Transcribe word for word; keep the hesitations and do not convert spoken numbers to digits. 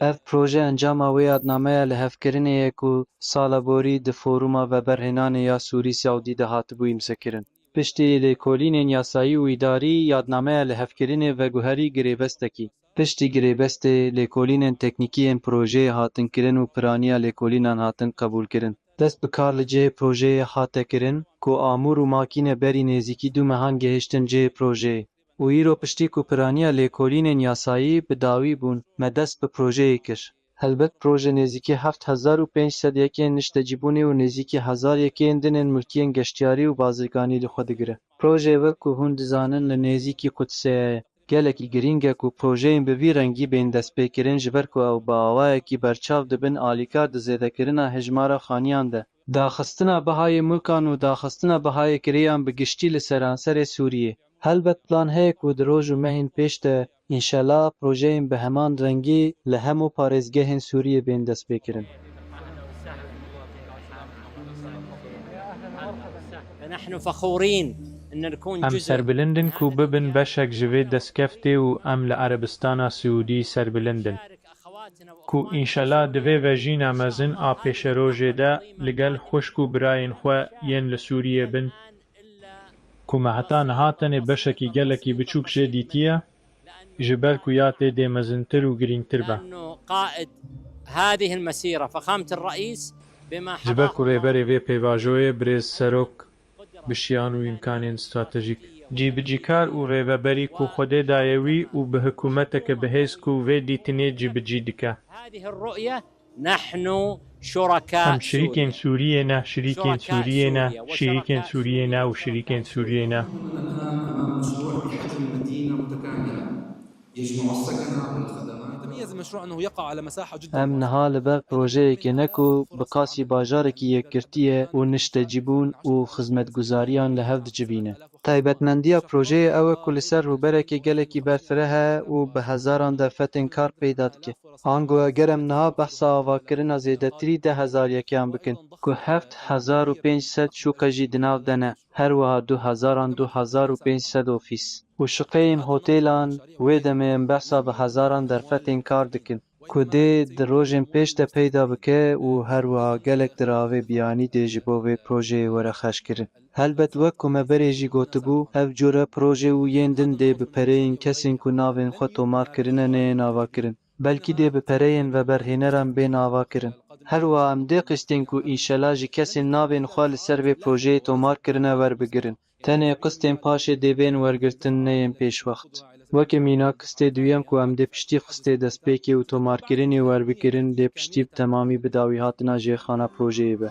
Ev proje encama wê yadnameya lihevkirinê ye ku sala borî di Foruma Veberhênanê ya Sûrî Saûdî de hatibû îmzekirin. Piştî lêkolînên yasayî û îdarî, yadnameya lihevkirinê veguherî girêbestekî. Piştî girêbestê, lêkolînên teknîkî yên projeyê hatin kirin û piraniya lêkolînan hatin qebûlkirin. Dest bi kar li cihê projeyê hate kirin, ku amûr û makîne berî nêzîkî du mehan gihiştin cihê projeyê û îro piştî ku piraniya lêkolînên yasayî bi dawî bûn, me dest bi projeyê kir. Helbet proje nêzîkî heft hezar û pênc sed yekên niştecîbûnê û nêzîkî hezar yekên din ên mulkiyên geştiyarî û bazirganî li xwe digire. Projeyê wek ku hûn dizanin li nêzîkî Qudsê ye. Gelekî girîng e ku projeyên bi vî rengî bên destpêkirin, ji ber ku ew bi awayekî berçav dibin alîkar di zêdekirina hejmara xaniyan de, daxistina bihayê mulkan û daxistina bihayê kirêyan bi giştî li seranserê Sûriyê. Helbet plan heye ku di roj û mehên pêş de, înşela, projeyên bi heman rengî li hemû parêzgehên Sûriyê bên destpêkirin. Em serbilind in ku bibin beşek ji vê destkeftê û em li Erebistana Siûdî serbilind in ku înşela di vê vejîna mezin a pêşerojê de li gel xwişk û birayên xwe yên li Sûriyê bin ku me heta niha tenê beşekî gelekî biçûk jê dîtiye, ji ber ku ya tê dê mezintir û girîngtir be. Ji ber ku rêberê vê pêvajoyê birêz Serok bi şiyan û îmkanên stratejîk, cîbicîkar û rêveberî ku Xwedê daye wî û bi hikûmeteke bihêz ku vê dîtinê cîbicî dike. Em şirîkên Sûriyê ne, şirîkên Sûriyê ne, şirîkên Sûriyê ne û şirîkên Sûriyê ne. Em niha li ber projeyekê ne ku bi qasî bajarekî yekgirtî ye û niştecîbûn û xizmetguzariyan li hev dicivîne. Taybetmendiya projeyê ew e ku li ser rûberekê gelekî berfireh e û bi hezaran derfetên kar peyda dike. Ango eger em niha behsa avakirina zêdetirî deh hezar yekeyan bikin, ku heft hezar û pênc sed şûqe jî di nav de ne, her wiha du hezaran du hezar û pênc sed ofîs û şiqeyên hotêlan, wê demê em behsa bi hezaran derfetên kar dikin, ku dê di rojên pêş de peyda bike û her wiha gelek diravê biyanî dê ji bo vê projeyê were xerckirin. Helbet wek ku me berê jî gotibû, ev cure proje û yên din dê bi pereyên kesên ku navên xwe tomar kirine neyên avakirin. Belkî dê bi pereyên veberhêneran bên avakirin. Her wiha em dê qistên ku înşela ji kesên navên xwe li ser vê projeyê tomar kirine werbigirin. Tenê qistên paşê dê bên wergirtin neyên pêşwext. Weke mînak qistê duyem ku em dê piştî qistê destpêkê û tomarkirinê werbigirin dê piştî bi temamî bi dawîhatina jêxana projeyê be.